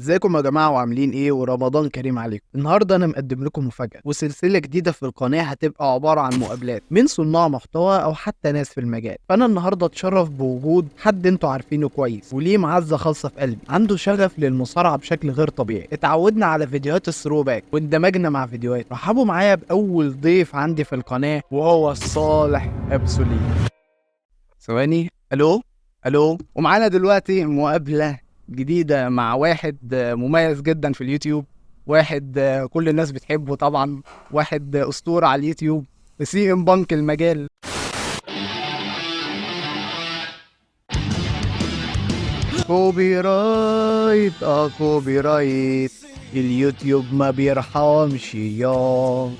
ازيكم يا جماعة وعاملين ايه؟ ورمضان كريم عليكم. النهارده انا مقدم لكم مفاجاة وسلسلة جديدة في القناة، هتبقى عبارة عن مقابلات من صناع محتوى او حتى ناس في المجال. فانا النهارده اتشرف بوجود حد انتوا عارفينه كويس وليه معزة خاصة في قلبي، عنده شغف للمصارعه بشكل غير طبيعي. اتعودنا على فيديوهات ال throwback واندمجنا مع فيديوهات. رحبوا معايا باول ضيف عندي في القناة وهو صالح ابسوليت. ثواني، الو الو. ومعانا دلوقتي مقابله جديدة مع واحد مميز جدا في اليوتيوب، واحد كل الناس بتحبه طبعا، واحد أسطورة على اليوتيوب، CM Punk المجال. copyright، copyright، اليوتيوب ما بيرحمش. يا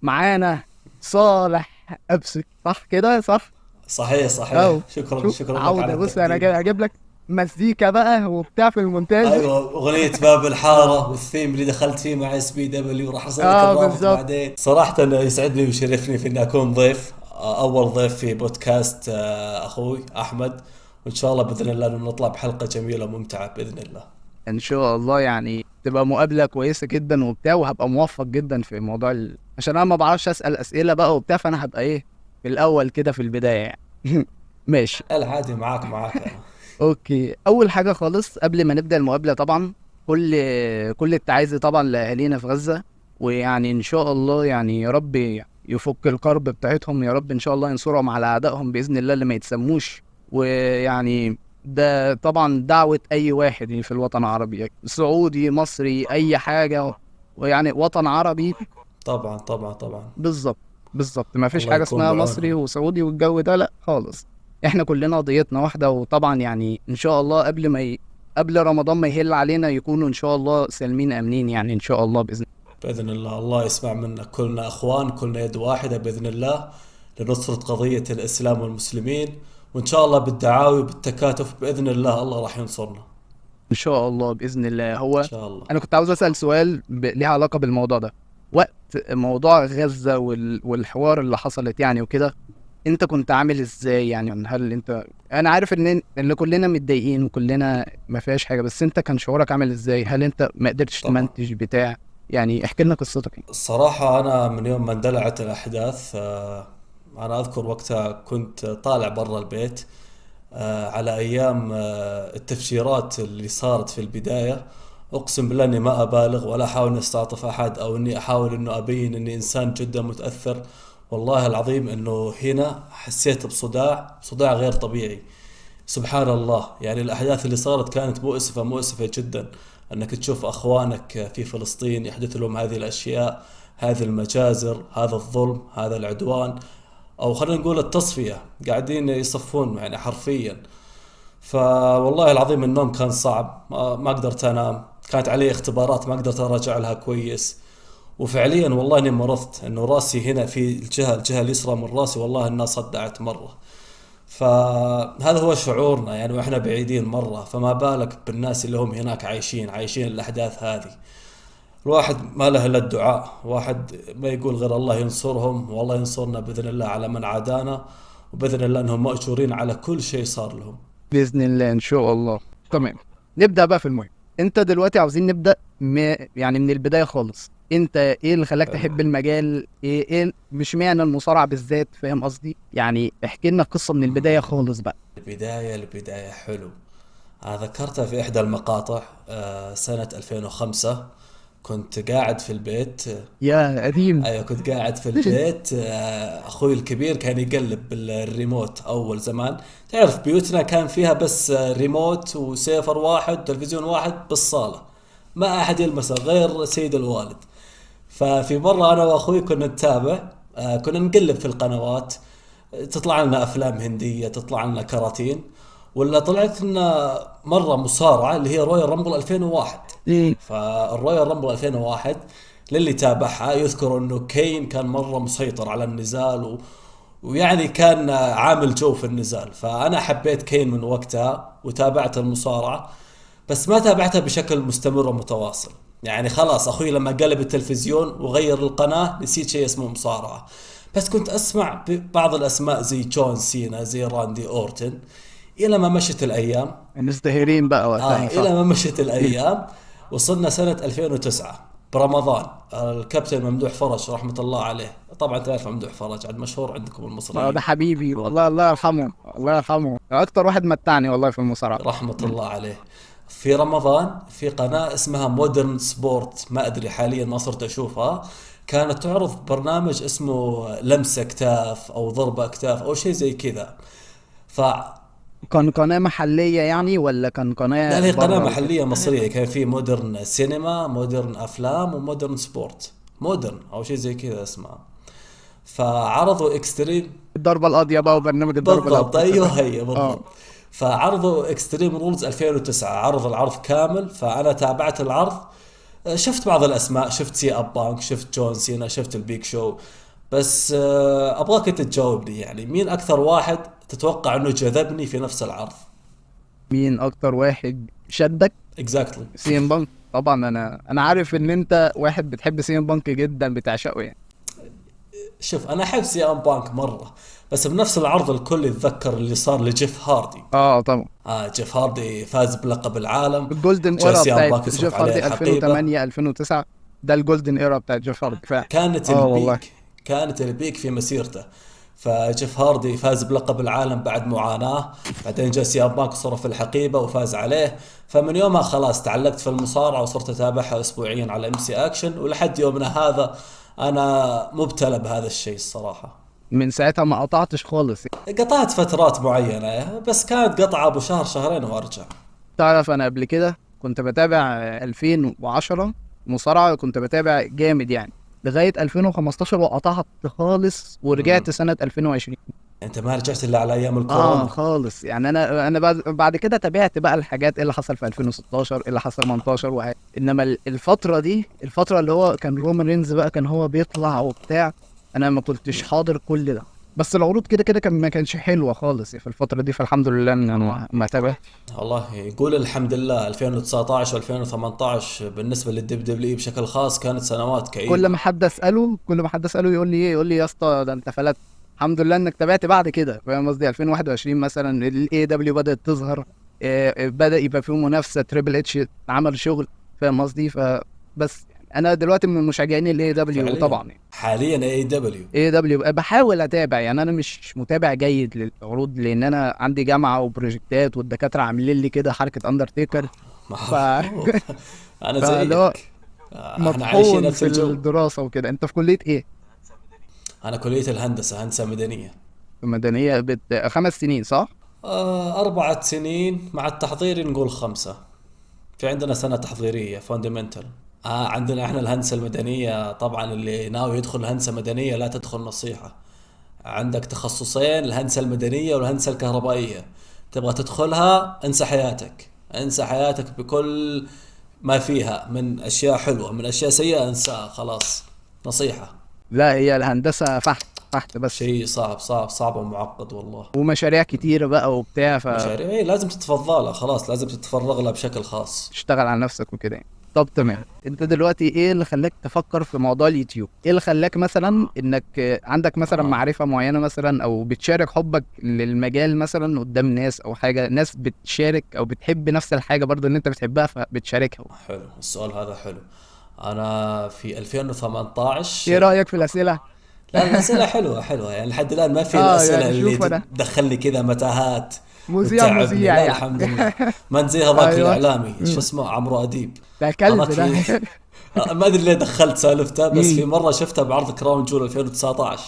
معانا صالح أبسط، صح كده؟ صح صحيح صحيح. شكرا شكرا لك على عودة. بص انا التقديم. جاي اجيب لك مزيكا بقى وبتاع في المونتاج. ايوه، اغنية باب الحارة والثيم اللي دخلت فيه مع SPW، راح ارسل لك الرابط بالظبط. بعدين. صراحة يسعدني ويشرفني في اني اكون ضيف، اول ضيف في بودكاست اخوي احمد، وان شاء الله باذن الله انه نطلع بحلقة جميلة وممتعة باذن الله. ان شاء الله، يعني تبقى مقابله كويسة جدا وبتاع، وهبقى موفق جدا في موضوع عشان انا ما بعرفش اسال اسئلة بقى وبتاع، فانا هبقى ايه في الاول كده في البداية يعني. ماشي. لا عادي، معاك انا. okay، اول حاجة خالص قبل ما نبدا المقابلة طبعا كل التعازي طبعا لاهالينا في غزة، ويعني ان شاء الله يعني يا رب يفك الكرب بتاعتهم، يا رب ان شاء الله ينصرهم على اعدائهم باذن الله اللي ما يتسموش. ويعني ده طبعا دعوه اي واحد في الوطن العربي، سعودي مصري اي حاجة، ويعني وطن عربي. طبعا طبعا طبعا. بالظبط بالظبط، ما فيش الله حاجة يكون اسمها بعونهم. مصري وسعودي والجو ده، لا خالص، احنا كلنا قضيتنا واحدة. وطبعا يعني ان شاء الله قبل رمضان ما يهل علينا يكونوا ان شاء الله سالمين امنين، يعني ان شاء الله باذن الله. باذن الله. الله يسمع منا، كلنا اخوان، كلنا يد واحدة باذن الله لنصره قضية الاسلام والمسلمين، وان شاء الله بالدعاوي وبالتكاتف باذن الله الله راح ينصرنا ان شاء الله باذن الله. هو ان شاء الله. انا كنت عاوز اسال سؤال ليه علاقة بالموضوع ده، وقت موضوع غزة والحوار اللي حصلت يعني وكده، انت كنت عامل ازاي؟ يعني هل انت، انا عارف ان كلنا متضايقين وكلنا ما فيهاش حاجة، بس انت كان شعورك عامل ازاي؟ هل انت ما قدرتش تمنتج بتاع؟ يعني احكي لنا قصتك. الصراحة انا من يوم ما اندلعت الاحداث، انا اذكر وقتها كنت طالع برا البيت، على ايام التفجيرات اللي صارت في البداية. اقسم بالله اني ما ابالغ ولا احاول اني استعطف احد او اني احاول انه ابين اني انسان جدا متاثر، والله العظيم انه هنا حسيت بصداع، صداع غير طبيعي. سبحان الله، يعني الاحداث اللي صارت كانت مؤسفة، مؤسفة جدا، انك تشوف اخوانك في فلسطين يحدث لهم هذه الاشياء، هذه المجازر، هذا الظلم، هذا العدوان، او خلينا نقول التصفية، قاعدين يصفون يعني حرفيا. فوالله العظيم النوم كان صعب، ما قدرت انام، كانت علي اختبارات ما قدرت اراجع لها كويس، وفعليا والله اني مرضت، انه راسي هنا في الجهة اليسرى من راسي والله انها صدعت مرة. فهذا هو شعورنا يعني، واحنا بعيدين مرة، فما بالك بالناس اللي هم هناك عايشين الاحداث هذه. الواحد ما له الا الدعاء، واحد ما يقول غير الله ينصرهم، والله ينصرنا باذن الله على من عادانا، وباذن الله انهم مأجورين على كل شيء صار لهم باذن الله ان شاء الله. تمام، نبدا بقى في المهم. انت دلوقتي عاوزين نبدا يعني من البداية خالص، انت ايه اللي خلاك تحب المجال؟ ايه مش معنى المصارعة بالذات، فاهم قصدي؟ يعني احكي لنا قصة من البداية خالص بقى. البداية حلو، انا ذكرتها في احدى المقاطع، سنة 2005 كنت قاعد في البيت. يا قديم. ايوه كنت قاعد في البيت، اخوي الكبير كان يقلب بالريموت اول زمان، تعرف بيوتنا كان فيها بس ريموت وسيفر واحد وتلفزيون واحد بالصالة، ما احد يلمسه غير سيد الوالد. ففي مرة انا واخوي كنا نتابع، كنا نقلب في القنوات، تطلع لنا افلام هندية، تطلع لنا كراتين، ولا طلعت لنا مرة مصارعة اللي هي Royal Rumble 2001. فال Royal Rumble 2001 للي تابعها يذكر انه كين كان مرة مسيطر على النزال ويعني كان عامل جو في النزال، فانا حبيت كين من وقتها وتابعت المصارعة، بس ما تابعتها بشكل مستمر ومتواصل. يعني خلاص اخوي لما قلب التلفزيون وغير القناة نسيت شيء اسمه مصارعة، بس كنت اسمع بعض الاسماء زي جون سينا، زي راندي اورتن، الى ما مشت الايام. مزدهرين بقى وقتها، صح. الى ما مشت الايام وصلنا سنة 2009 برمضان، الكابتن ممدوح فرج رحمه الله عليه، طبعا تعرف ممدوح فرج عاد مشهور عندكم المصريين. ده حبيبي والله، الله يرحمه، الله يرحمه، اكتر واحد متعني والله في المصارعة، رحمه الله عليه. في رمضان في قناة اسمها مودرن سبورت، ما ادري حاليا ما صرت اشوفها، كانت تعرض برنامج اسمه لمسه اكتاف او ضربه اكتاف او شيء زي كذا. ف كان قناة محلية يعني ولا كان قناة لا، هي قناة برا محلية مصرية، كان في مودرن سينما، مودرن أفلام، ومودرن سبورت، مودرن أو شيء زي كذا اسمها. فعرضوا Extreme، الضربة القاضية بقى، وبرنامج الضربة بالضبط، القاضية. أيوه هي بالضبط. فعرضوا Extreme Rules 2009، عرض العرض كامل، فأنا تابعت العرض، شفت بعض الأسماء، شفت سي أب بانك، شفت جون سينا، شفت البيك شو، بس أبغاك أنت تجاوبني، يعني مين أكثر واحد تتوقع أنه جذبني في نفس العرض؟ مين أكتر واحد شدك؟ Exactly. سي ام بانك طبعا. أنا عارف إن أنت واحد بتحب سي ام بانك جدا، بتعشقه يعني. شوف، أنا أحب سي ام بانك مرة، بس بنفس العرض الكل يتذكر اللي صار لجيف هاردي. طبعا. جيف هاردي فاز بلقب العالم، ال golden era سي ام بتاعت بانك يصرف جيف عليه هاردي الحقيبة. 2008 2009، ده ال golden era بتاعت جيف هاردي. كانت والله. ال peak، كانت ال peak في مسيرته. فجيف هاردي فاز بلقب العالم بعد معاناة، بعدين جاء سي ام بانك صرف الحقيبة وفاز عليه. فمن يومها خلاص تعلقت في المصارعة وصرت أتابعها أسبوعيا على ام سي اكشن، ولحد يومنا هذا أنا مبتلى بهذا الشيء الصراحة. من ساعتها ما قطعتش خالص. قطعت فترات معينة، بس كانت قطعة أبو شهر شهرين وأرجع. تعرف أنا قبل كده كنت بتابع 2010 مصارعة، كنت بتابع جامد يعني لغاية 2015 وقطعت خالص، ورجعت سنة 2020. أنت ما رجعت إلا على أيام الكورونا. خالص يعني. أنا بعد كده تابعت بقى الحاجات اللي حصل في 2016، اللي حصل 18 إنما الفترة دي، الفترة اللي هو كان رومان رينز بقى كان هو بيطلع وبتاع، أنا ما كنتش حاضر كل ده، بس العروض كده كده ما كانش حلوة خالص في الفترة دي، فالحمد لله إن أنا ما تابعت. والله يقول الحمد لله. 2019 و 2018 بالنسبة للدب دبليو إي بشكل خاص كانت سنوات كئيبة. كل ما حد أسأله يقول لي إيه، يقول لي يا اسطى ده أنت فلت، الحمد لله إنك تابعت بعد كده، فاهم قصدي؟ 2021 مثلاً ال إيه دبليو بدأت تظهر، بدأ يبقى فيه منافسة، تريبل اتش عمل شغل، فاهم قصدي؟ فبس أنا دلوقتي من مشجعين ال إيه دبليو طبعاً يعني. حالياً إيه دبليو. إيه دبليو بحاول أتابع يعني، أنا مش متابع جيد للعروض لأن أنا عندي جامعة وبروجكتات والدكاترة عاملين لي كده حركة أندرتيكر. أنا فاللي هو زيك. إحنا عايشين مطحون نفس في الجو. الدراسة وكده. أنت في كلية إيه؟ أنا كلية الهندسة، هندسة مدنية. مدنية 5 سنين صح؟ 4 سنين مع التحضير نقول 5. في عندنا سنة تحضيرية fundamental. عندنا احنا الهندسة المدنية، طبعا اللي ناوي يدخل هندسة مدنية لا تدخل نصيحة. عندك تخصصين، الهندسة المدنية والهندسة الكهربائية. تبغى تدخلها انسى حياتك، انسى حياتك بكل ما فيها من أشياء حلوة من أشياء سيئة، انساها خلاص، نصيحة. لا هي الهندسة فحت بس شيء صعب صعب صعب ومعقد والله، ومشاريع كتيرة بقى وبتاع، مشاريع إيه، لازم تتفضلها لها خلاص، لازم تتفرغ لها بشكل خاص، تشتغل على نفسك وكده يعني. طب تمام، انت دلوقتي ايه اللي خلاك تفكر في موضوع اليوتيوب؟ ايه اللي خلاك مثلا انك عندك مثلا معرفة معينة مثلا، او بتشارك حبك للمجال مثلا قدام ناس او حاجة، ناس بتشارك او بتحب نفس الحاجة برضو اللي انت بتحبها فبتشاركها؟ حلو السؤال هذا، حلو. انا في 2018. ايه رأيك في الأسئلة؟ لا الأسئلة حلوة حلوة يعني، لحد الآن ما في الأسئلة اللي شوف أنا. تدخلني كذا متاهات مذيع، وتعبني. مذيع لا، يعني. الحمد لله ما نزي هذاك الإعلامي، شو اسمه، عمرو أديب. ده كلب هذاك ده. ما أدري ليه دخلت سالفته، بس في مرة شفته بعرض كراون جول 2019،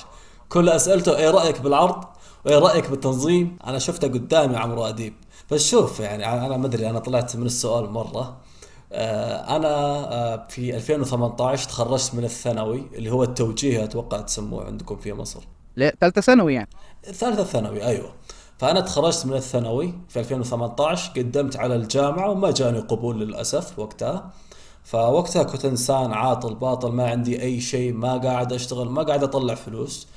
كل أسئلته إيه رأيك بالعرض وإيه رأيك بالتنظيم. أنا شفته قدامي عمرو أديب. بس شوف يعني أنا ما أدري، أنا طلعت من السؤال مرة. أنا، في 2018 تخرجت من الثانوي اللي هو التوجيه أتوقع تسموه عندكم في مصر. لا، ثالثة ثانوي يعني. ثالثة ثانوي أيوة. فأنا تخرجت من الثانوي في 2018، قدمت على الجامعة وما جاني قبول للأسف وقتها. فوقتها كنت إنسان عاطل باطل، ما عندي أي شيء، ما قاعد أشتغل، ما قاعد أطلع فلوس.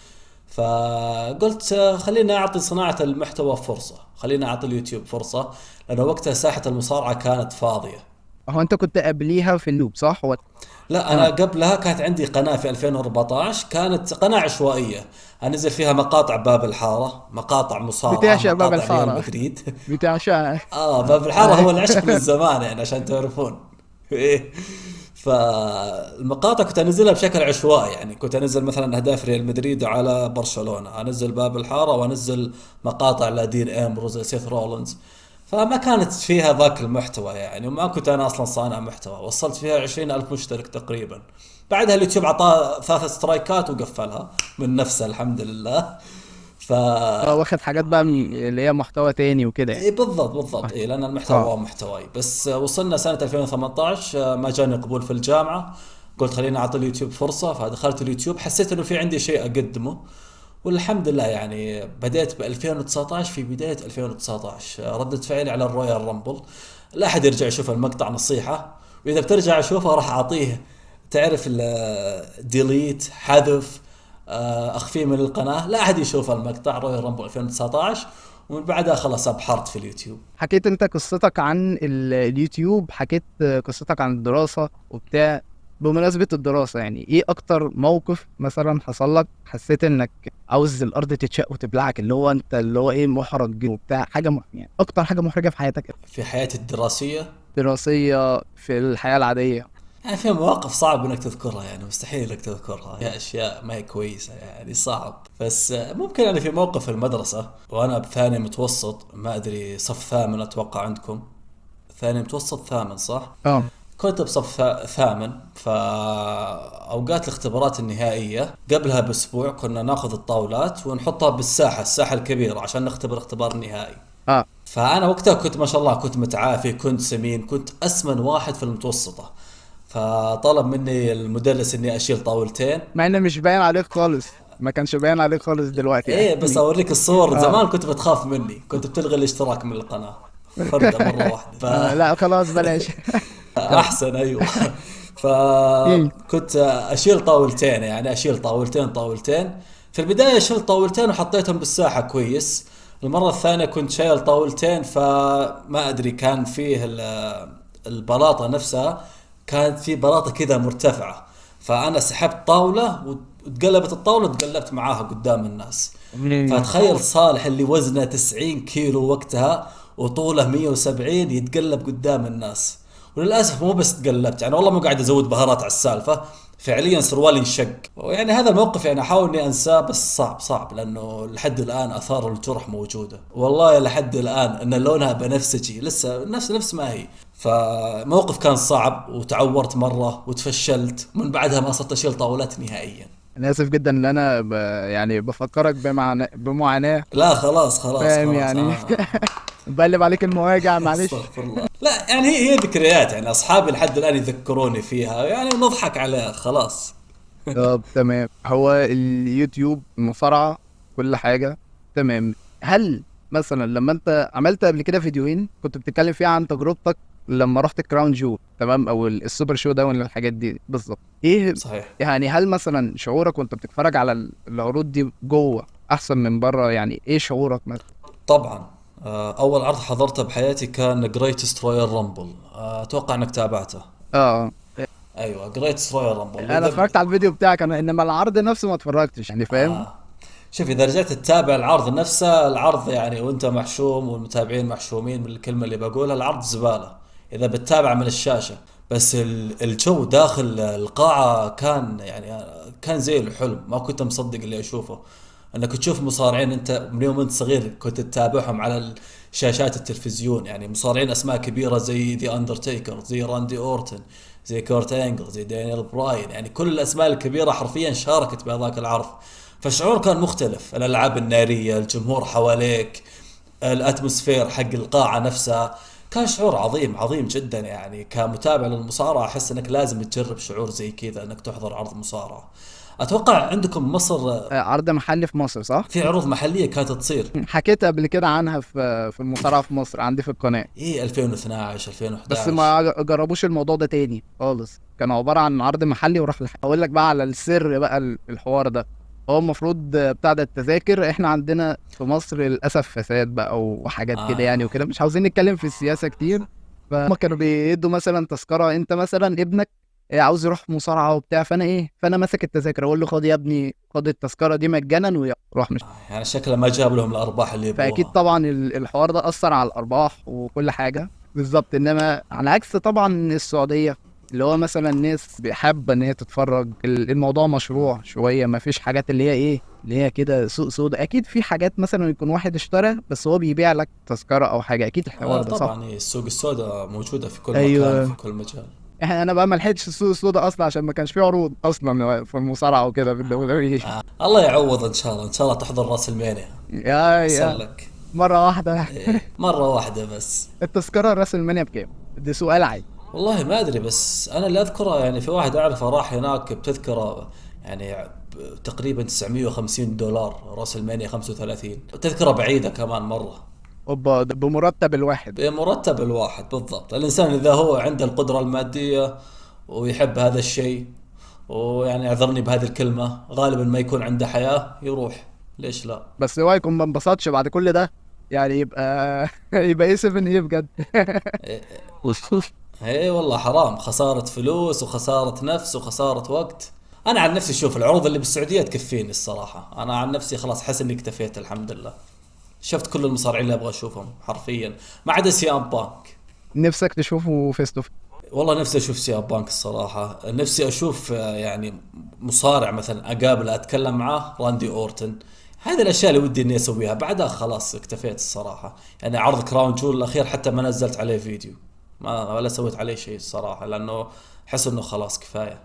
فقلت خلينا أعطي صناعة المحتوى فرصة، خلينا أعطي اليوتيوب فرصة، لأنه وقتها ساحة المصارعة كانت فاضية. هو انت كنت قبليها في اللوب صح؟ هو لا، انا قبلها كانت عندي قناة في 2014، كانت قناة عشوائية انزل فيها مقاطع باب الحاره، مقاطع مصارعه، بتعشق باب مقاطع ريال الحاره. مدريد. بتعشق. باب الحارة هو العشق من زمان يعني، عشان تعرفون. ايه. فالمقاطع كنت انزلها بشكل عشوائي، يعني كنت انزل مثلا اهداف ريال مدريد على برشلونه، انزل باب الحاره، وانزل مقاطع لدين امبروز، سيث رولينز. فما كانت فيها ذاك المحتوى يعني، وما كنت انا اصلا صانع محتوى. وصلت فيها 20,000 مشترك تقريبا. بعدها اليوتيوب عطاه 3 سترايكات وقفلها من نفسه، الحمد لله. ف واخد حاجات بقى من اللي هي محتوى تاني وكده يعني. اي بالضبط بالضبط، اي لان المحتوى هو محتواي. بس وصلنا سنة 2018، ما جاني قبول في الجامعه، قلت خليني اعطي اليوتيوب فرصه. فدخلت اليوتيوب، حسيت انه في عندي شيء اقدمه، والحمد لله يعني. بديت ب 2019، في بداية 2019 ردة فعلي على الرويال رامبل. لا احد يرجع يشوف المقطع، نصيحه، واذا بترجع اشوفه راح اعطيه تعرف delete، حذف، اخفيه من القناه، لا احد يشوف المقطع رويال رامبل 2019. ومن بعدها خلاص ابحرت في اليوتيوب. حكيت انت قصتك عن اليوتيوب، حكيت قصتك عن الدراسة وبتاع. بمناسبة الدراسة يعني ايه اكتر موقف مثلا حصل لك حسيت انك عاوز الارض تتشق وتبلعك، اللي هو انت اللي هو ايه محرج وبتاع، حاجة يعني اكتر حاجة محرجه في حياتك؟ في حياتي الدراسية؟ دراسية، في الحياة العادية. يعني في مواقف صعب انك تذكرها، يعني مستحيل انك تذكرها، هي اشياء ما هي كويسة يعني، صعب. بس ممكن يعني في موقف في المدرسة وانا بثاني متوسط، ما ادري صف ثامن اتوقع عندكم، ثاني متوسط ثامن صح؟ كنت بصف ثامن. فأوقات الاختبارات النهائية قبلها بأسبوع كنا ناخذ الطاولات ونحطها بالساحة، الساحة الكبيرة، عشان نختبر اختبار نهائي. فأنا وقتها كنت ما شاء الله كنت متعافي، كنت سمين، كنت أسمن واحد في المتوسطة. فطلب مني المدرس إني أشيل طاولتين. مع إنه مش باين عليك خالص، ما كانش باين عليك خالص دلوقتي يعني. إيه بس أوريك الصور. زمان كنت بتخاف مني، كنت بتلغي الاشتراك من القناة فردة مرة واحدة. لا خلاص بلاش. أحسن. أيوة. فكنت أشيل طاولتين، يعني أشيل طاولتين طاولتين. في البداية شلت طاولتين وحطيتهم بالساحة كويس. المرة الثانية كنت شايل طاولتين، فما أدري كان فيه البلاطة نفسها، كانت في بلاطة كذا مرتفعة، فأنا سحبت طاولة وتقلبت الطاولة، وتقلبت معاها قدام الناس. فتخيل صالح اللي وزنه 90 كيلو وقتها وطوله 170 يتقلب قدام الناس. وللاسف مو بس تقلبت، يعني والله مو قاعد ازود بهارات على السالفة، فعليا سروالي انشق. ويعني هذا الموقف يعني احاول اني انساه، بس صعب، صعب، لانه لحد الان اثار الجرح موجودة، والله لحد الان ان لونها بنفسجي لسه نفس ما هي. فموقف كان صعب، وتعورت مرة وتفشلت، من بعدها ما صرت اشيل طاولات نهائيا. انا اسف جدا ان انا يعني بفكرك بمعاناة. لا خلاص، خلاص، فاهم خلاص. يعني؟ بقلب عليك المواجع، معلش. استغفر الله. لا يعني هي ذكريات، يعني اصحابي لحد الان يذكروني فيها يعني، ونضحك عليها خلاص. طب تمام. هو اليوتيوب مصارعة كل حاجة تمام. هل مثلا لما انت عملت قبل كده فيديوهين كنت بتتكلم فيها عن تجربتك لما رحت كراون جو، تمام، او السوبر شو داون والحاجات دي بالظبط، ايه صحيح. يعني هل مثلا شعورك وانت بتتفرج على العروض دي جوه احسن من بره؟ يعني ايه شعورك مثلا؟ طبعا. اول عرض حضرته بحياتي كان Greatest Royal Rumble، اتوقع انك تابعته. ايوه، Greatest Royal Rumble. انا اتفرجت على الفيديو بتاعك، انما العرض نفسه ما اتفرجتش يعني، فاهم؟ شوف، اذا رجعت تتابع العرض نفسه، العرض يعني وانت محشوم والمتابعين محشومين من الكلمة اللي بقولها، العرض زبالة اذا بتتابع من الشاشة. بس الجو داخل القاعة كان زي الحلم، ما كنت مصدق اللي اشوفه. انك تشوف مصارعين انت من يوم انت صغير كنت تتابعهم على شاشات التلفزيون، يعني مصارعين اسماء كبيرة زي ذا اندرتيكر، زي راندي اورتن، زي كورت انجل، زي دانيال براين، يعني كل الاسماء الكبيرة حرفيا شاركت بهذاك العرض. فالشعور كان مختلف، الالعاب النارية، الجمهور حواليك، ال atmosphere حق القاعة نفسها، كان شعور عظيم، عظيم جدا. يعني كمتابع للمصارعه احس انك لازم تجرب شعور زي كذا، انك تحضر عرض مصارعه. اتوقع عندكم مصر، عرض محلي في مصر صح؟ في عروض محليه كانت تصير، حكيت قبل كده عنها في المصارعة في مصر عندي في القناة. ايه، 2012، 2011. بس ما جربوش الموضوع ده تاني خالص، كان عبارة عن عرض محلي وراح اقول لك بقى على السر بقى الحوار ده. هو المفروض بتاع ده التذاكر، احنا عندنا في مصر للاسف فساد بقى وحاجات كده يعني وكده، مش عاوزين نتكلم في السياسة كتير. فهم كانوا بيدوا مثلا تذكره، انت مثلا ابنك عاوز يروح مصارعه وبتاع، فانا ايه، فانا ماسك التذاكر اقول له خد يا ابني، خد التذكرة دي مجانا وروح. مش يعني شكله ما جاب لهم الارباح اللي يبغوها. فاكيد طبعا الحوار ده اثر على الارباح وكل حاجة بالظبط. انما على عكس طبعا السعودية، اللي هو مثلا الناس حابة ان هي تتفرج، الموضوع مشروع شوية، ما فيش حاجات اللي هي ايه، اللي هي كده سوق سود. اكيد في حاجات مثلا يكون واحد اشترى بس هو بيبيع لك تذكره او حاجة، اكيد الحوار ده صح. طبعا السوق السوداء موجودة في كل أيوة. مكان وفي كل مجال. انا بقى ما لحقتش السوق السوداء اصلا عشان ما كانش في عروض اصلا في المصارعة وكده في الدوري. الله يعوض ان شاء الله، ان شاء الله تحضر راس المانيا. يا سلك مرة واحدة. إيه. مرة واحدة بس. التذكرة راس المانيا بكام؟ ده سؤال عادي. والله ما ادري، بس انا اللي اذكره يعني في واحد اعرفه راح هناك بتذكره يعني تقريبا $950 راس المانيا 35، تذكره بعيدة كمان مرة. اوبا، ده بمرتب الواحد. بمرتب الواحد بالضبط. الانسان اذا هو عنده القدرة المادية ويحب هذا الشيء، ويعني اعذرني بهذه الكلمة، غالبا ما يكون عنده حياة يروح، ليش لا؟ بس هو يكون ما انبسطش بعد كل ده يعني، يبقى يبقى ايه 7 ايه بجد. اي والله حرام، خسارة فلوس وخسارة نفس وخسارة وقت. انا عن نفسي شوف العروض اللي بالسعودية تكفيني الصراحة، انا عن نفسي خلاص حس اني اكتفيت الحمد لله، شفت كل المصارعين اللي ابغى اشوفهم حرفيا ما عدا سي ام بانك. نفسك تشوفه face to face؟ والله نفسي اشوف سي ام بانك الصراحة، نفسي اشوف يعني مصارع مثلا اقابله اتكلم معاه، راندي اورتن، هذه الاشياء اللي ودي اني اسويها. بعدها خلاص اكتفيت الصراحة. يعني عرض كراون جول الاخير حتى ما نزلت عليه فيديو، ما ولا سويت عليه شيء الصراحة، لانه احس انه خلاص كفاية.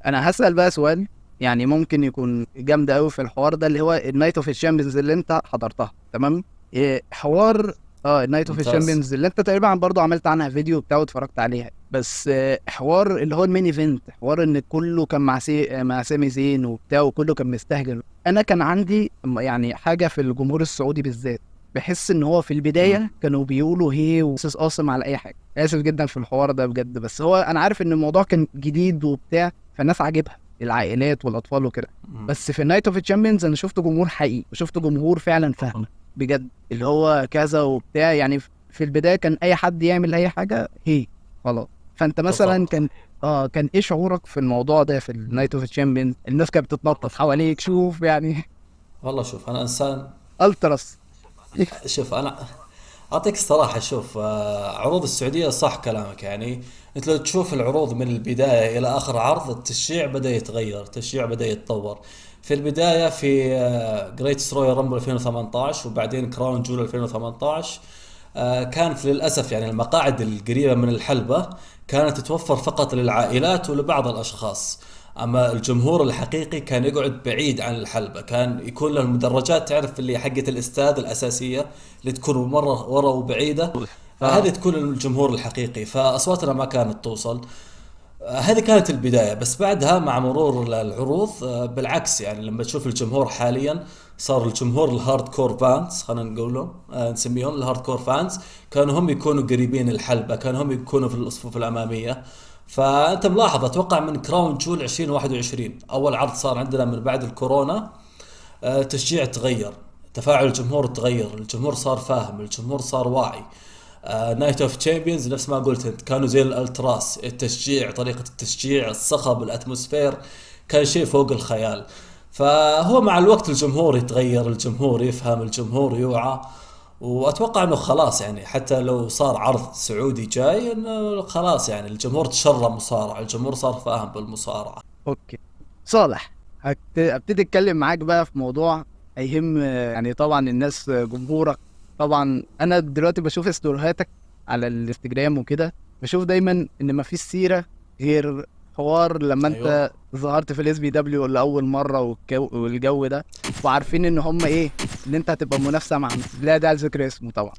انا هسأل بقى سؤال يعني ممكن يكون جامد قوي في الحوار ده، اللي هو ال Night of Champions اللي انت حضرتها، تمام؟ إيه حوار ال Night of ممتاز. الشامبيونز اللي انت تقريبا برضو عملت عنها فيديو بتاع واتفرجت عليها، بس حوار اللي هو ال main event، حوار ان كله كان مع سامي زين وبتاع وكله كان مستهجن. انا كان عندي يعني حاجة في الجمهور السعودي بالذات، بحس ان هو في البداية كانوا بيقولوا هي وسيس قاسم على اي حاجة. اسف جدا في الحوار ده بجد، بس هو انا عارف ان الموضوع كان جديد وبتاع، فالناس عاجبها العائلات والاطفال وكده. بس في ال Night of Champions انا شفت جمهور حقيقي، وشفت جمهور فعلا فاهم بجد اللي هو كذا وبتاع. يعني في البداية كان اي حد يعمل اي حاجة هي خلاص. فانت مثلا كان ايه شعورك في الموضوع ده في ال Night of Champions؟ الناس كانت بتتنطط حواليك، شوف يعني. والله شوف انا انسان التراس. شوف انا اعطيك الصراحة، شوف عروض السعودية صح كلامك، يعني انت لو تشوف العروض من البداية الى اخر عرض التشجيع بدا يتغير، التشجيع بدا يتطور. في البداية في Greatest Royal Rumble 2018 وبعدين Crown Jewel 2018، كانت للاسف يعني المقاعد القريبة من الحلبة كانت تتوفر فقط للعائلات ولبعض الاشخاص، اما الجمهور الحقيقي كان يقعد بعيد عن الحلبة، كان يكون له المدرجات، تعرف اللي حقة الاستاد الاساسية اللي تكون مرة ورا وبعيدة، هذه تكون الجمهور الحقيقي، فاصواتنا ما كانت توصل. هذه كانت البداية. بس بعدها مع مرور العروض، بالعكس، يعني لما تشوف الجمهور حاليا صار الجمهور ال hardcore fans، خلينا نقولهم، نسميهم ال hardcore fans، كانوا هم يكونوا قريبين الحلبة، كانوا هم يكونوا في الصفوف الأمامية. فأنت ملاحظ أتوقع من Crown Jewel 2021 أول عرض صار عندنا من بعد الكورونا، تشجيع تغير، تفاعل الجمهور تغير، الجمهور صار فاهم، الجمهور صار واعي. Night of Champions نفس ما قلت انت، كانوا زي الالتراس، التشجيع، طريقة التشجيع، الصخب، ال atmosphere، كان شيء فوق الخيال. فهو مع الوقت الجمهور يتغير، الجمهور يفهم، الجمهور يوعى، واتوقع انه خلاص يعني حتى لو صار عرض سعودي جاي انه خلاص يعني الجمهور تشرب مصارعة، الجمهور صار فاهم بالمصارعة. okay صالح، هبتدي اتكلم معاك بقى في موضوع هيهم يعني طبعا الناس جمهورك. طبعا انا دلوقتي بشوف ستوريهاتك على الانستجرام وكده، بشوف دايما ان ما فيش سيرة غير حوار لما انت ظهرت في الاس بي دبليو لاول مرة والجو ده، وعارفين ان هم ايه، ان انت هتبقى منافسه مع لا ده على ذكر اسمه طبعا.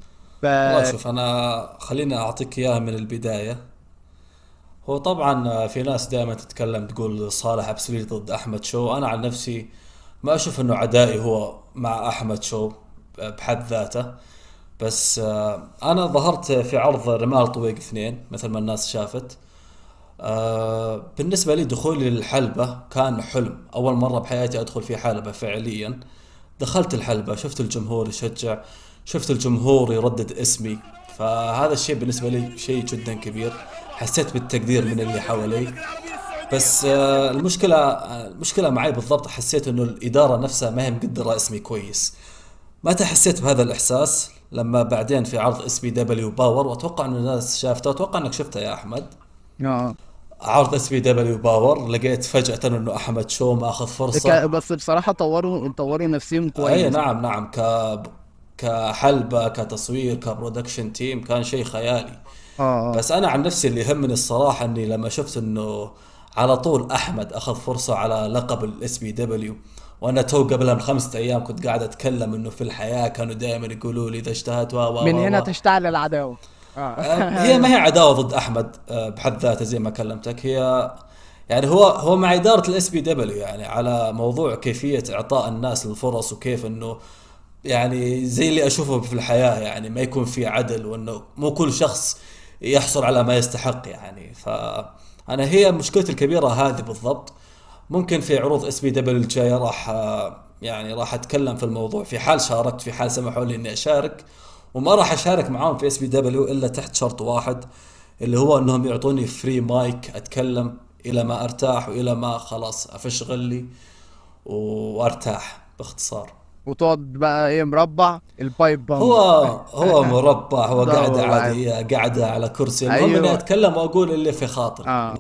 والله شوف انا خليني اعطيك اياها من البداية. هو طبعا في ناس دائما تتكلم تقول صالح ابسوليت ضد احمد شو، انا عن نفسي ما اشوف انه عدائي هو مع احمد شو بحد ذاته، بس انا ظهرت في عرض رمال طويق 2 مثل ما الناس شافت. بالنسبة لي دخولي للحلبة كان حلم، أول مرة بحياتي أدخل في حلبة فعليا. دخلت الحلبة، شفت الجمهور يشجع، شفت الجمهور يردد اسمي، فهذا الشيء بالنسبة لي شيء جدا كبير، حسيت بالتقدير من اللي حوالي. بس المشكلة معي بالضبط، حسيت انه الإدارة نفسها ما هي مقدرة اسمي كويس. متى حسيت بهذا الإحساس؟ لما بعدين في عرض SPW Power، واتوقع انه الناس شافته، اتوقع انك شفته يا احمد. عرض SPW Power لقيت فجأة انه احمد شو ماخذ فرصة. بس بصراحة طوروا نفسهم كويس. اي نعم نعم، كحلبة، كتصوير، ك production team، كان شيء خيالي. بس انا عن نفسي اللي يهمني الصراحة اني لما شفت انه على طول احمد اخذ فرصة على لقب ال SPW، وانا تو قبلها من 5 ايام كنت قاعد اتكلم انه في الحياة كانوا دائما يقولوا لي اذا اجتهدت و و من و هنا و. تشتعل العداوة. هي ما هي عداوة ضد احمد بحد ذاته زي ما كلمتك، هي يعني هو مع إدارة ال SPW يعني على موضوع كيفية إعطاء الناس الفرص، وكيف إنه يعني زي اللي أشوفه في الحياة، يعني ما يكون في عدل، وإنه مو كل شخص يحصل على ما يستحق يعني. فأنا هي مشكلتي الكبيرة هذه بالضبط. ممكن في عروض SPW الجاية راح أتكلم في الموضوع، في حال شاركت، في حال سمحوا لي إني أشارك، وما راح أشارك معاهم في SPW إلا تحت شرط واحد، اللي هو إنهم يعطوني free mic أتكلم إلى ما أرتاح وإلى ما خلاص أفش غلي وأرتاح باختصار. وتقعد بقى إيه مربع ال pipe bomb. هو مربع، هو ده قاعدة والله. عادية، قاعدة على كرسي. المهم إني أتكلم وأقول اللي في خاطري.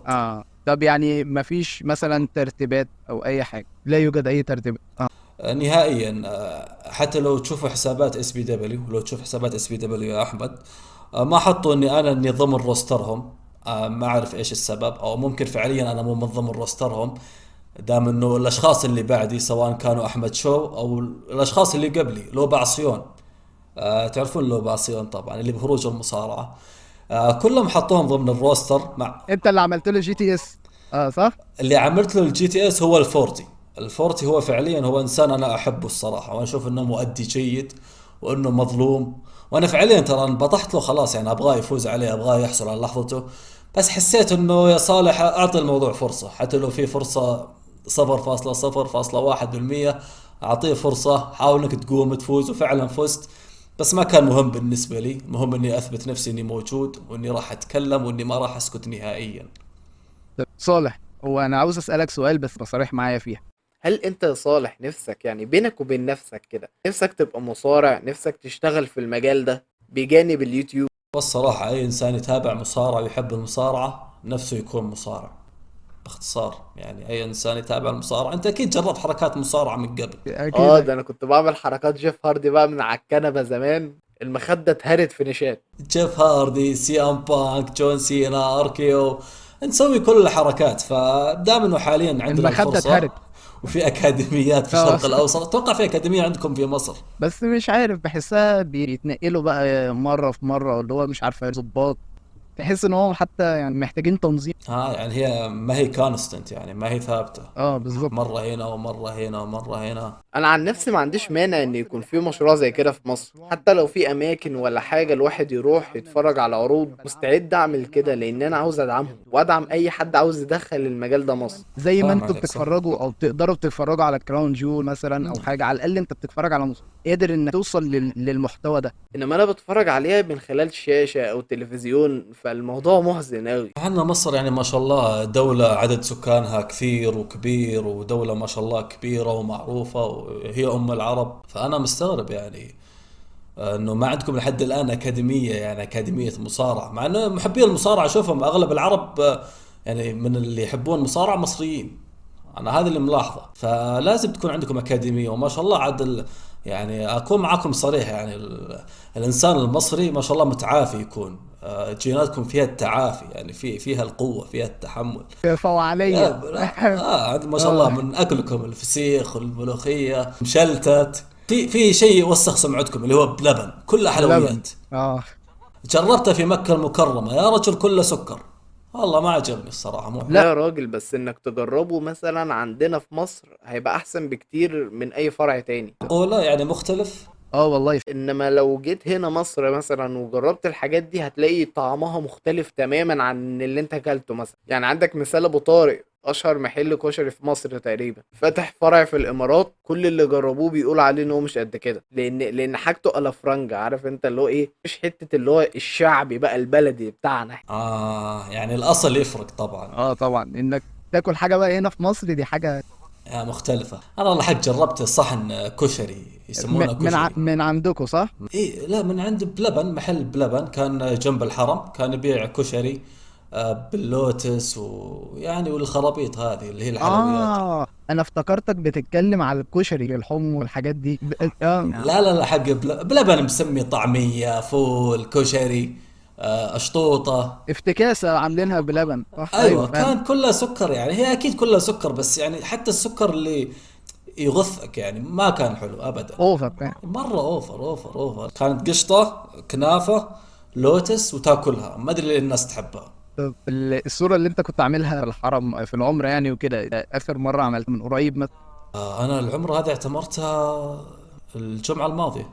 طب يعني ما فيش مثلا ترتيبات أو أي حاجة؟ لا يوجد أي ترتيبات. نهائيا. حتى لو تشوفوا حسابات SPW، لو تشوف حسابات SPW يا أحمد، ما حطوا إني أنا إني ضمن roster هم. ما أعرف إيش السبب، أو ممكن فعليا أنا مو من ضمن roster هم، دام إنه الأشخاص اللي بعدي سواء كانوا أحمد شو أو الأشخاص اللي قبلي لو بعصيون، تعرفون لو بعصيون طبعا اللي بخروج المصارعة، كلهم حطوهم ضمن ال roster. مع أنت اللي عملت له GTS، صح؟ اللي عملت له ال GTS هو الفورتي. الفورتي هو فعليا هو إنسان أنا أحبه الصراحة، وأنا أشوف إنه مؤدي جيد وإنه مظلوم، وأنا فعليا انبطحت له خلاص، أبغاه يفوز عليه، أبغاه يحصل على لحظته. بس حسيت إنه يا صالح أعطي الموضوع فرصة، حتى لو في فرصة 0.0.1%، أعطيه فرصة، حاول إنك تقوم تفوز، وفعلا فزت. بس ما كان مهم بالنسبة لي، المهم إني أثبت نفسي إني موجود وإني راح أتكلم وإني ما راح أسكت نهائيا. طيب صالح، هو أنا عاوز أسألك سؤال بس بصريح معايا فيها. هل أنت يا صالح نفسك بينك وبين نفسك كده نفسك تبقى مصارع، نفسك تشتغل في المجال ده بجانب اليوتيوب؟ والصراحة أي إنسان يتابع مصارعة ويحب المصارعة نفسه يكون مصارع باختصار. أي إنسان يتابع المصارعة، أنت أكيد جربت حركات مصارعة من قبل. أكيد. ده أنا كنت بعمل حركات جيف هاردي بقى من على الكنبة زمان، المخدة اتهرت في نشاط. جيف هاردي، سي ام بانك، جون سينا، اركيو، نسوي كل الحركات. فدام انه حاليا عندنا المخدة الفرصة اتهرت. وفي اكاديميات في الشرق الاوسط، اتوقع في اكاديمية عندكم في مصر، بس مش عارف بحسها بيتنقلوا بقى مرة في مرة، اللي هو مش عارفة ظباط، تحس ان هو حتى محتاجين تنظيم. هي ما هي constant، ما هي ثابتة. بالظبط. مرة هنا ومرة هنا ومرة هنا. انا عن نفسي ما عنديش مانع ان يكون في مشروع زي كده في مصر، حتى لو في اماكن ولا حاجة الواحد يروح يتفرج على عروض، مستعد اعمل كده لان انا عاوز ادعمهم وادعم اي حد عاوز يدخل المجال ده مصر. زي ما فاهم انتوا عليك، صح. بتتفرجوا او بتقدروا تتفرجوا على كراون جول مثلا او حاجة، على الاقل انت بتتفرج على مصر، قادر انك توصل للمحتوى ده. انما انا بتفرج عليها من خلال شاشة او تلفزيون، فالموضوع محزن قوي. عندنا مصر ما شاء الله دولة عدد سكانها كثير وكبير، ودولة ما شاء الله كبيرة ومعروفة وهي أم العرب، فأنا مستغرب أنه ما عندكم لحد الآن أكاديمية، أكاديمية مصارعة، مع أنه محبي المصارعة أشوفهم أغلب العرب من اللي يحبون مصارعة مصريين، أنا هذا اللي ملاحظه. فلازم تكون عندكم أكاديمية. وما شاء الله عاد أكون معاكم صريح، الإنسان المصري ما شاء الله متعافي يكون، جيناتكم فيها التعافي، فيها القوة، فيها التحمل. فوعليا. ما شاء الله من أكلكم الفسيخ والملوخية مشلتت، في شيء يوسخ سمعتكم اللي هو بلبن، كله حلويات. لبن. جربته في مكة المكرمة يا رجل كله سكر، والله ما عجبني الصراحة. مو لا يا راجل، بس انك تجربه مثلا عندنا في مصر هيبقى احسن بكتير من اي فرع تاني. معقولة مختلف؟ والله. انما لو جيت هنا مصر مثلا وجربت الحاجات دي هتلاقي طعمها مختلف تماما عن اللي انت اكلته مثلا. عندك مثال ابو طارق، اشهر محل كشري في مصر تقريبا، فتح فرع في الامارات، كل اللي جربوه بيقول عليه ان هو مش قد كده، لان حاجته الافرنجة، عارف انت اللي هو ايه، مش حتة اللي هو الشعبي بقى البلدي بتاعنا. يعني الاصل يفرق طبعا. طبعا انك تاكل حاجة بقى هنا في مصر دي حاجة مختلفة. انا والله حق جربت صحن كشري، يسمونه كشري من عندكم صح؟ ايه لا، من عند بلبن، محل بلبن كان جنب الحرم، كان يبيع كشري باللوتس ويعني والخرابيط هذه اللي هي الحلويات. انا افتكرتك بتتكلم على الكشري الحم والحاجات دي. لا لا لا، حق بلبن مسمي طعمية، فول، كشري، أشطوطة، افتكاسة عاملينها بلبن صح؟ ايوه فعلا. كان كلها سكر، يعني هي اكيد كلها سكر، بس يعني حتى السكر اللي يغثك يعني ما كان حلو ابدا. over فعلا. مرة over over over. كانت قشطه، كنافه، لوتس، وتاكلها ما ادري ليه الناس تحبها. طب الصورة اللي انت كنت عاملها الحرم في العمرة يعني وكده، اخر مرة عملت من قريب مثلا؟ انا العمرة هذه اعتمرتها الجمعة الماضية.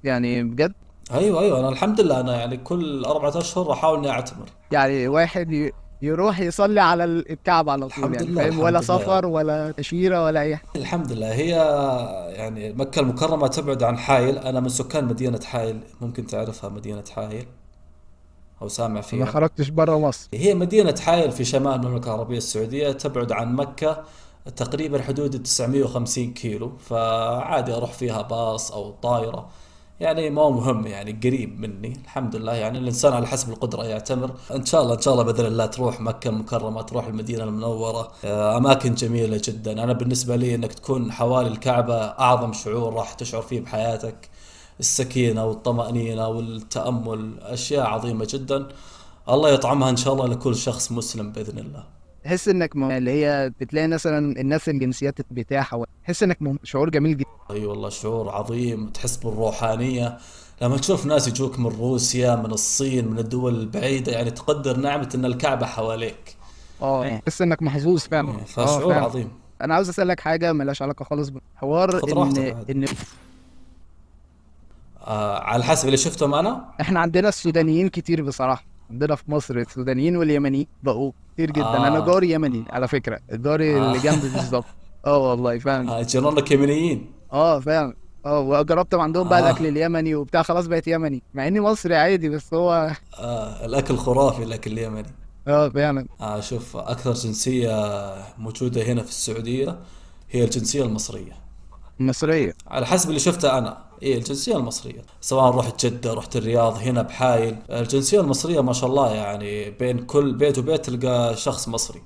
يعني بجد؟ ايوه انا الحمد لله، انا يعني كل 4 اشهر احاول اني اعتمر. يعني واحد يروح يصلي على الكعبة على طول، الحمد يعني لله، فاهم؟ الحمد ولا لله يا سفر رب. ولا تأشيرة ولا أي حاجة. الحمد لله. هي يعني مكة المكرمة تبعد عن حائل، أنا من سكان مدينة حائل، ممكن تعرفها مدينة حائل أو سامع فيها؟ ما خرجتش برا مصر. هي مدينة حائل في شمال المملكة العربية السعودية، تبعد عن مكة تقريبا حدود 950 كيلو، فعادي أروح فيها باص أو طائرة، يعني ما هو مهم، يعني قريب مني الحمد لله. يعني الإنسان على حسب القدرة يعتمر. إن شاء الله، إن شاء الله بإذن الله تروح مكة المكرمة، تروح المدينة المنورة، أماكن جميلة جدا. أنا بالنسبة لي إنك تكون حوالي الكعبة أعظم شعور راح تشعر فيه بحياتك، السكينة والطمأنينة والتأمل، أشياء عظيمة جدا. الله يطعمها إن شاء الله لكل شخص مسلم بإذن الله. تحس إنك اللي هي بتلاقي مثلا الناس الجنسيات بتاعها، تحس إنك شعور جميل جدا. أي والله شعور عظيم، تحس بالروحانية لما تشوف ناس يجوك من روسيا، من الصين، من الدول البعيدة، يعني تقدر نعمة إن الكعبة حواليك. تحس إنك محظوظ فعلا. فشعور فعلا. عظيم. أنا عاوز أسألك حاجة ملهاش علاقة خالص بالحوار، خد راحتك عادي. إن على حسب اللي شفتهم أنا، إحنا عندنا السودانيين كتير بصراحة، عندنا في مصر السودانيين واليمنيين بقوا كتير جدا. أنا جاري يمني على فكرة، جاري اللي جنبي بالظبط. والله فعلا. جيرانك يمنيين. فعلا. وجربت عندهم بقى الأكل اليمني وبتاع، خلاص بقيت يمني مع إني مصري عادي، بس هو الأكل خرافي، الأكل اليمني. فعلا. شوف، أكثر جنسية موجودة هنا في السعودية هي الجنسية المصرية. المصرية على حسب اللي شفته أنا، إيه الجنسية المصرية، سواء رحت جدة، رحت الرياض، هنا بحايل، الجنسية المصرية ما شاء الله، يعني بين كل بيت وبيت تلقى شخص مصري،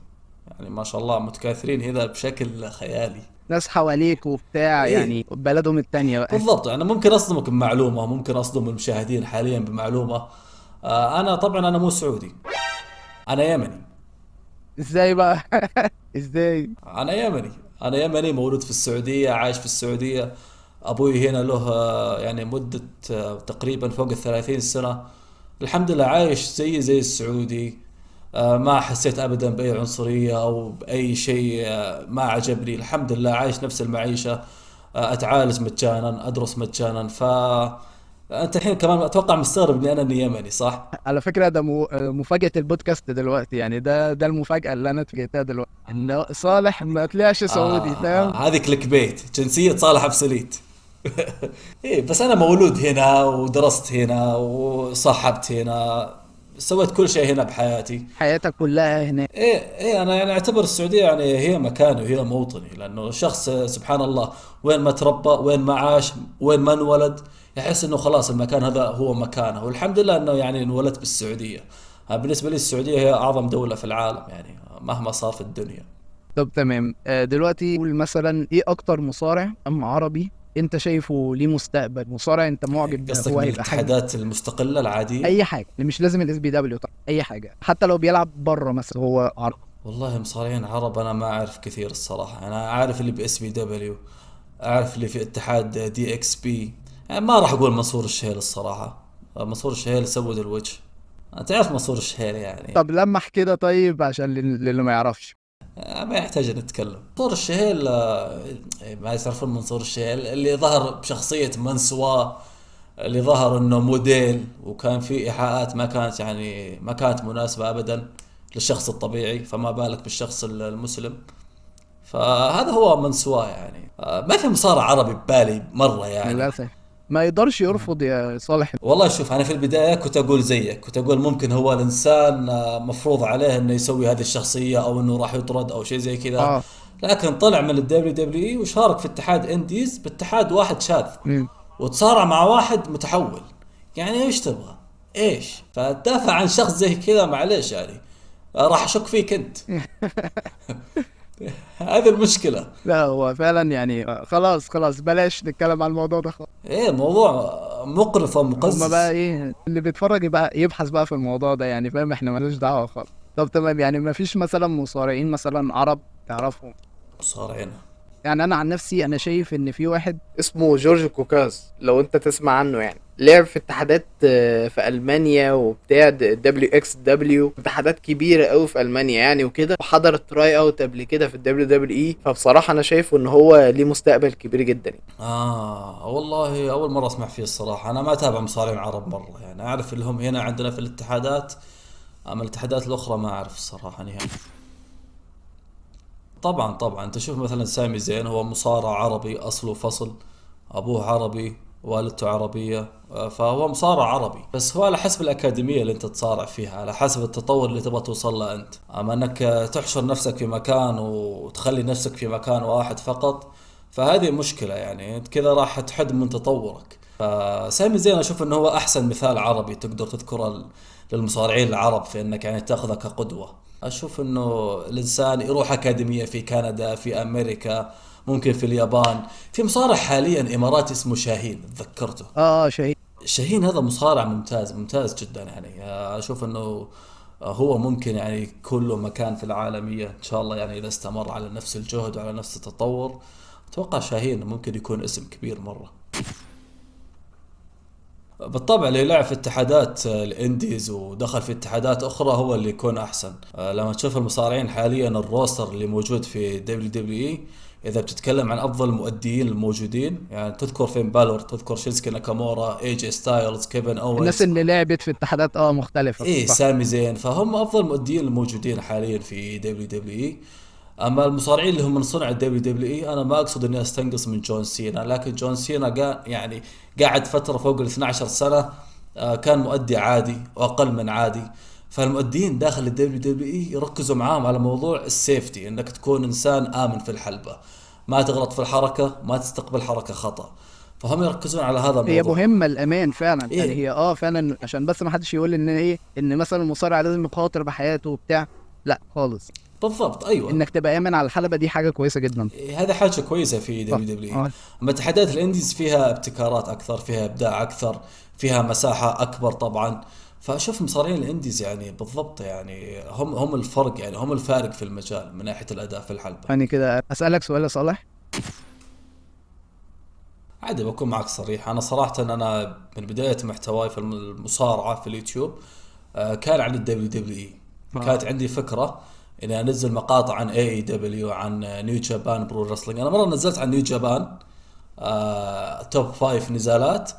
يعني ما شاء الله متكاثرين هنا بشكل خيالي. ناس حواليك وبتاع، يعني بلدهم التانية بقى. بالضبط. أنا ممكن أصدمك بمعلومة، ممكن أصدم المشاهدين حاليا بمعلومة. أنا طبعا أنا مو سعودي، أنا يمني. إزاي بقى؟ إزاي؟ أنا يمني، أنا يمني مولود في السعودية، عايش في السعودية. أبوي هنا له يعني مدة تقريبا فوق 30 سنة، الحمد لله عايش زي السعودي. ما حسيت أبدا بأي عنصرية أو بأي شيء، ما عجبني، الحمد لله عايش نفس المعيشة، أتعالج مجانا، أدرس مجانا. ف أنت الحين كمان أتوقع مستغرب إني أنا إني يمني صح؟ على فكرة ده مفاجأة البودكاست دلوقتي، يعني ده المفاجأة اللي أنا اتفاجئتها دلوقتي، إن صالح ما طلعش سعودي، فاهم؟ هذه clickbait، جنسية صالح أبسوليت. إيه، بس أنا مولود هنا ودرست هنا وصاحبت هنا، سويت كل شيء هنا بحياتي. حياتك كلها هنا. إيه، أنا يعني أعتبر السعودية يعني هي مكاني وهي موطني، لأنه الشخص سبحان الله وين ما تربى، وين ما عاش، وين ما انولد، يحس إنه خلاص المكان هذا هو مكانه. والحمد لله إنه يعني انولدت بالسعودية. بالنسبة لي السعودية هي أعظم دولة في العالم، يعني مهما صار في الدنيا. طب تمام. دلوقتي قول مثلا إيه أكتر مصارع أم عربي أنت شايفه ليه مستقبل، مصارع أنت معجب بيه، قصدك هو من هيبقى حاجة. الاتحادات المستقلة العادية؟ أي حاجة، مش لازم ال SPW، طبعا أي حاجة، حتى لو بيلعب بره مثلا هو عربي. والله مصارعين عرب أنا ما أعرف كثير الصراحة. أنا أعرف اللي ب SPW، أعرف اللي في اتحاد DXB، يعني ما راح أقول منصور الشهيل الصراحة. منصور الشهيل سود الوجه، أنت تعرف منصور الشهيل يعني. طب لمح كده طيب عشان للي ما يعرفش. ما يحتاج نتكلم. منصور الشهيل، ما يعرفون منصور الشهيل اللي ظهر بشخصية منسوا، اللي ظهر انه موديل، وكان في ايحاءات ما كانت مناسبة ابدا للشخص الطبيعي، فما بالك بالشخص المسلم. فهذا هو من سواه يعني. ما في مصارع عربي ببالي مرة يعني للاسف ما يقدرش يرفض يا صالح. والله شوف، انا في البداية كنت اقول زيك، كنت اقول ممكن هو الانسان مفروض عليه انه يسوي هذه الشخصية او انه راح يطرد او شيء زي كذا. لكن طلع من ال WWE وشارك في اتحاد indies، باتحاد واحد شاذ، وتصارع مع واحد متحول. يعني ايش تبغى؟ ايش؟ فتدافع عن شخص زي كذا، معليش يعني راح اشك فيك انت. هذه المشكلة. لا هو فعلا يعني خلاص بلاش نتكلم عن الموضوع ده خالص. ايه موضوع مقرف ومقزز. هما بقى ايه اللي بيتفرج يبقى يبحث بقى في الموضوع ده يعني، فاهم؟ احنا مالناش دعوة خالص. طب تمام، يعني ما فيش مثلا مصارعين مثلا عرب تعرفهم؟ مصارعين يعني انا عن نفسي انا شايف ان في واحد اسمه جورج كوكاز، لو انت تسمع عنه يعني، لعب في اتحادات في المانيا وبتاع WXW، اتحادات كبيرة قوي في المانيا يعني وكده، وحضر try out قبل كده في الدبليو دبليو اي. فبصراحة انا شايفه ان هو ليه مستقبل كبير جدا يعني. والله اول مرة اسمع فيه الصراحة. انا ما اتابع مصارعين عرب مرة يعني، اعرف اللي هم هنا عندنا في الاتحادات، اما الاتحادات الاخرى ما اعرف الصراحة نهائيا. طبعا تشوف مثلا سامي زين، هو مصارع عربي اصله فصل، ابوه عربي، والدته عربية، فهو مصارع عربي، بس هو على حسب الأكاديمية اللي أنت تصارع فيها، على حسب التطور اللي تبغى توصل له أنت. أما أنك تحشر نفسك في مكان وتخلي نفسك في مكان واحد فقط، فهذه مشكلة يعني، أنت كذا راح تحد من تطورك. فسامي زين أشوف أنه هو أحسن مثال عربي تقدر تذكره للمصارعين العرب في أنك يعني تأخذه كقدوة. أشوف أنه الإنسان يروح أكاديمية في كندا، في أمريكا، ممكن في اليابان. في مصارع حاليا إماراتي اسمه شاهين، تذكرته. شاهين. شاهين هذا مصارع ممتاز، ممتاز جدا يعني. أشوف أنه هو ممكن يعني يكون له مكان في العالمية إن شاء الله يعني، إذا استمر على نفس الجهد وعلى نفس التطور. أتوقع شاهين ممكن يكون اسم كبير مرة. بالطبع اللي لعب في اتحادات ال indies ودخل في اتحادات اخرى هو اللي يكون احسن. لما تشوف المصارعين حاليا، ال roster اللي موجود في WWE، اذا بتتكلم عن افضل المؤديين الموجودين يعني، تذكر فين بالور، تذكر شينسكي ناكامورا، اي جي ستايلز، كيفن اونز، الناس اللي لعبت في اتحادات مختلفة. ايه سامي زين، فهم افضل المؤديين الموجودين حاليا في WWE. اما المصارعين اللي هم من صنع الدبليو دبليو اي، انا ما اقصد اني استنقص من جون سينا، لكن جون سينا يعني قاعد فترة فوق ال 12 سنة، كان مؤدي عادي واقل من عادي. فالمؤديين داخل الدبليو دبليو اي يركزوا معاهم على موضوع ال safety، انك تكون انسان امن في الحلبة، ما تغلط في الحركة، ما تستقبل حركة خطا، فهم يركزون على هذا الموضوع. هي مهمة الامان فعلا. إيه؟ يعني هي فعلا، عشان بس ما حدش يقول ان ايه، ان مثلا المصارع لازم يخاطر بحياته وبتاع، لا خالص. بالضبط، ايوه، انك تبقى امن على الحلبة دي حاجة كويسة جدا. هذا حاجة كويسة في WWE. اما اتحادات ال indies فيها ابتكارات اكثر، فيها ابداع اكثر، فيها مساحة اكبر طبعا. فاشوف مصارعين ال indies يعني بالضبط يعني هم الفرق، يعني هم الفارق في المجال من ناحية الاداء في الحلبة. يعني كده اسالك سؤال يا صالح. عادي بكون معك صريح، انا صراحة انا من بداية محتواي في المصارعة في اليوتيوب كان عن الدبليو دبليو اي. كانت عندي فكرة اني انزل مقاطع عن AEW، عن New Japan Pro Wrestling. انا مرة نزلت عن New Japan top 5 نزالات،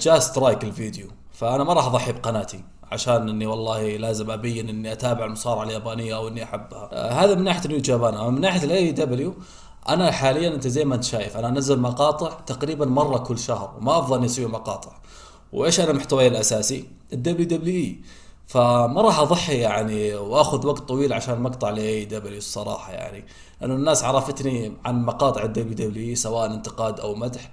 جاء strike الفيديو، فانا ما راح اضحي بقناتي عشان اني والله لازم ابين اني اتابع المصارعة اليابانية او اني احبها. هذا من ناحية New Japan. اما من ناحية ال AEW، انا حاليا انت زي ما انت شايف انا انزل مقاطع تقريبا مرة كل شهر، وما افضل اني اسوي مقاطع. وايش انا محتواي الاساسي؟ الدبليو دبليو اي. فما راح اضحي يعني واخذ وقت طويل عشان مقطع ل AEW الصراحة يعني، لانه الناس عرفتني عن مقاطع الدبليو دبليو اي سواء انتقاد او مدح،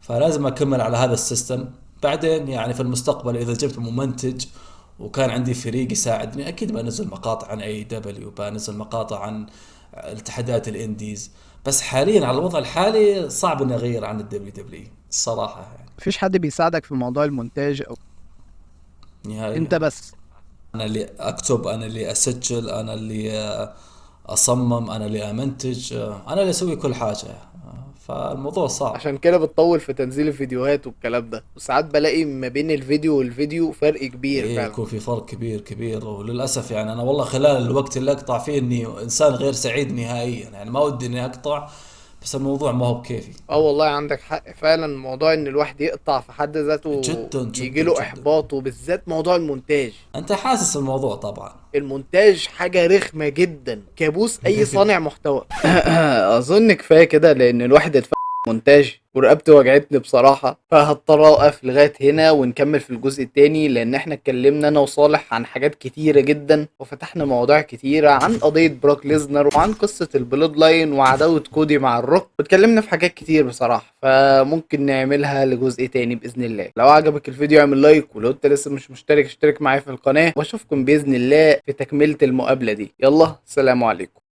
فلازم اكمل على هذا ال system. بعدين يعني في المستقبل اذا جبت ممنتج وكان عندي فريق يساعدني، اكيد بنزل مقاطع عن AEW، بنزل مقاطع عن الاتحادات ال indies. بس حاليا على الوضع الحالي صعب اني اغير عن الدبليو دبليو الصراحة يعني. مفيش حد بيساعدك في موضوع المونتاج او نهائيا؟ انت بس. انا اللي اكتب، انا اللي اسجل، انا اللي اصمم، انا اللي امنتج، انا اللي اسوي كل حاجة، فالموضوع صعب. عشان كده بتطول في تنزيل الفيديوهات والكلام ده، وساعات بلاقي ما بين الفيديو والفيديو فرق كبير. إيه، فعلا يكون في فرق كبير كبير. وللاسف يعني انا والله خلال الوقت اللي اقطع فيه اني انسان غير سعيد نهائيا، يعني ما ودي اني اقطع، بس بس الموضوع ما هو بكيفي. اه والله عندك حق فعلا، موضوع ان الواحد يقطع في حد ذاته جدا جدا يجيله جدا. احباط، وبالذات موضوع المونتاج. انت حاسس الموضوع طبعا. المونتاج حاجة رخمة جدا، كابوس اي صانع محتوى. اظن كفاية كده، لان الواحد اتف مونتاج ورقبتي وجعتني بصراحة، فهضطر اوقف لغاية هنا ونكمل في الجزء التاني، لان احنا اتكلمنا انا وصالح عن حاجات كتيرة جدا، وفتحنا مواضيع كتيرة عن قضية بروك ليزنر، وعن قصة ال Bloodline، وعداوة كودي مع الروك، واتكلمنا في حاجات كتير بصراحة، فممكن نعملها لجزء تاني بإذن الله. لو عجبك الفيديو اعمل like، ولو انت لسه مش مشترك اشترك معايا في القناة، واشوفكم بإذن الله في تكملة المقابلة دي. يلا سلام عليكم.